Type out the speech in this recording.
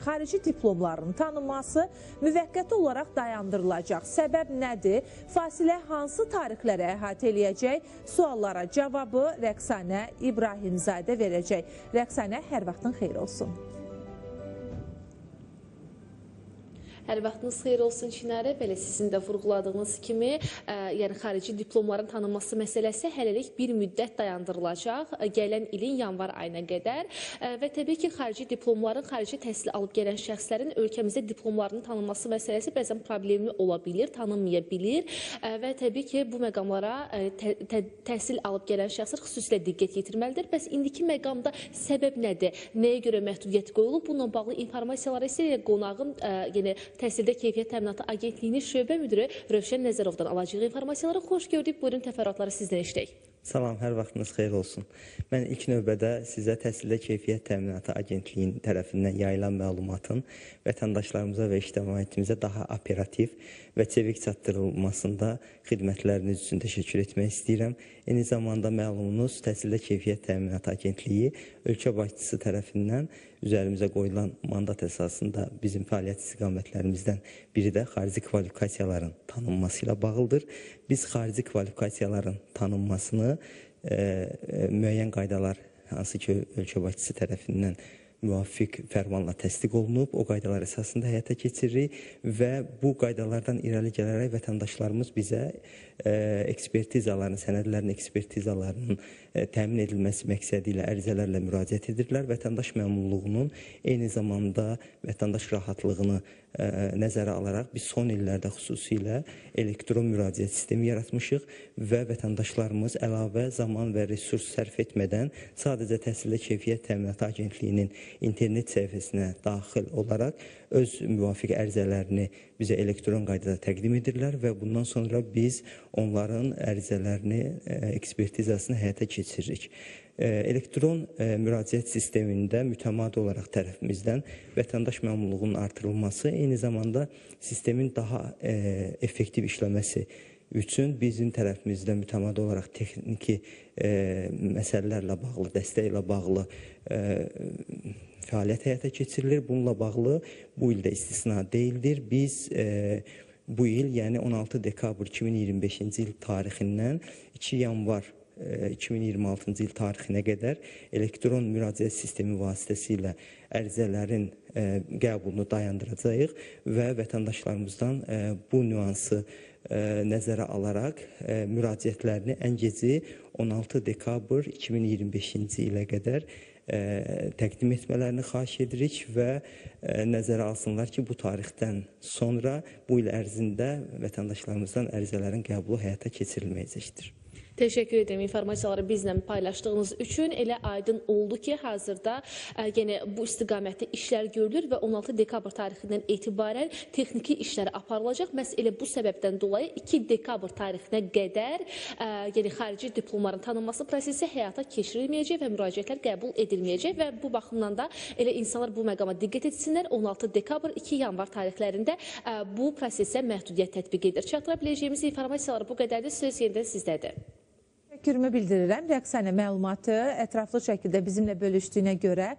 Xarici diplomların tanınması müvəqqəti olaraq dayandırılacaq. Səbəb nədir? Fasilə hansı tarixlərə əhatə eləyəcək? Suallara cavabı Rəqsanə İbrahimzadə verəcək. Rəqsanə, hər vaxtın xeyir olsun. Hər vaxtınız xeyir olsun Çinarə. Belə sizin də vurğuladığınız kimi, yəni xarici diplomların tanınması məsələsi hələlik bir müddət dayandırılacaq gələn ilin yanvar ayına qədər və təbii ki, xarici diplomların, xarici təhsil alıb gələn şəxslərin ölkəmizdə diplomlarının tanınması məsələsi bəzən problemli ola bilir, tanınmaya bilir və təbii ki, bu məqamlara təhsil alıb gələn şəxslər xüsusilə diqqət yetirməlidir. Bəs indiki məqamda səbəb nədir? Nəyə görə məhdudiyyət qoyulub? Bununla bağlı informasiyaları isə qonağım, yəni Təhsildə Keyfiyyət Təminatı Agentliyinin şöbə müdiri Rövşən Nəzərovdan alacaq informasiyaları. Xoş gördük. Buyurun, təfərrüatları sizdən eşidək. Salam, hər vaxtınız xeyir olsun. Mən ilk növbədə sizə Təhsildə Keyfiyyət Təminatı Agentliyinin tərəfindən yayılan məlumatın vətəndaşlarımıza və ictimaiyyətimizə daha operativ və çevik çatdırılmasında xidmətləriniz üçün təşəkkür etmək istəyirəm. Eyni zamanda məlumunuz Təhsildə Keyfiyyət Təminatı Agentliyi ölkə başçısı tərəfindən üzərimizə qoyulan mandat əsasında bizim fəaliyyət istiqamətlərimizdən biri də xarici kvalifikasiyaların tanınması ilə bağlıdır. Biz xarici kvalifikasiyaların tanınmasını müəyyən qaydalar, hansı ki ölkə başçısı tərəfindən müvafiq fərmanla təsdiq olunub, o qaydalar əsasında həyata keçiririk və bu qaydalardan irəli gələrək vətəndaşlarımız bizə ekspertizaların, sənədlərin ekspertizalarının təmin edilməsi məqsədi ilə ərizələrlə müraciət edirlər. Vətəndaş məmnunluğunun, eyni zamanda vətəndaş rahatlığını nəzərə alaraq biz son illərdə xüsusilə elektron müraciət sistemi yaratmışıq və vətəndaşlarımız əlavə zaman və resurs sərf etmədən sadəcə Təhsildə Keyfiyyət Təminatı Agentliyinin internet səhifəsinə daxil olaraq öz müvafiq ərizələrini bizə elektron qaydada təqdim edirlər və bundan sonra biz onların ərizələrini, ekspertizasını həyata keçiririk. Elektron müraciət sistemində mütəmadi olaraq tərəfimizdən vətəndaş məmnunluğunun artırılması, eyni zamanda sistemin daha effektiv işləməsi üçün bizim tərəfimizdə mütəmadi olaraq texniki məsələlərlə bağlı, dəstəklə bağlı fəaliyyət həyata keçirilir. Bununla bağlı bu ildə istisna deyildir. Biz bu il, yəni 16 dekabr 2025-ci il tarixindən 2 yanvar 2026-cı il tarixinə qədər elektron müraciət sistemi vasitəsilə ərizələrin qəbulunu dayandıracağıq və vətəndaşlarımızdan bu nüansı nəzərə alaraq müraciətlərini ən geci 16 dekabr 2025-ci ilə qədər təqdim etmələrini xahiş edirik və nəzərə alsınlar ki, bu tarixdən sonra bu il ərzində vətəndaşlarımızdan ərizələrin qəbulu həyata keçirilməyəcəkdir. Təşəkkür edirəm informasiyaları bizlə paylaşdığınız üçün. Elə aydın oldu ki, hazırda yəni bu istiqamətdə işlər görülür və 16 dekabr tarixindən etibarən texniki işlər aparılacaq. Məhz elə bu səbəbdən dolayı 2 dekabr tarixinə qədər yəni xarici diplomların tanınması prosesi həyata keçirilməyəcək və müraciətlər qəbul edilməyəcək və bu baxımdan da elə insanlar bu məqama diqqət etsinlər. 16 dekabr 2 yanvar tarixlərində bu prosesə məhdudiyyət tətbiq edilir. Çatdıra biləcəyimiz informasiyalar bu qədərdir. Söz yenidən sizdədir. Təşəkkürümü bildirirəm. Rəqsanə, məlumatı ətraflı şəkildə bizimlə bölüşdüyünə görə.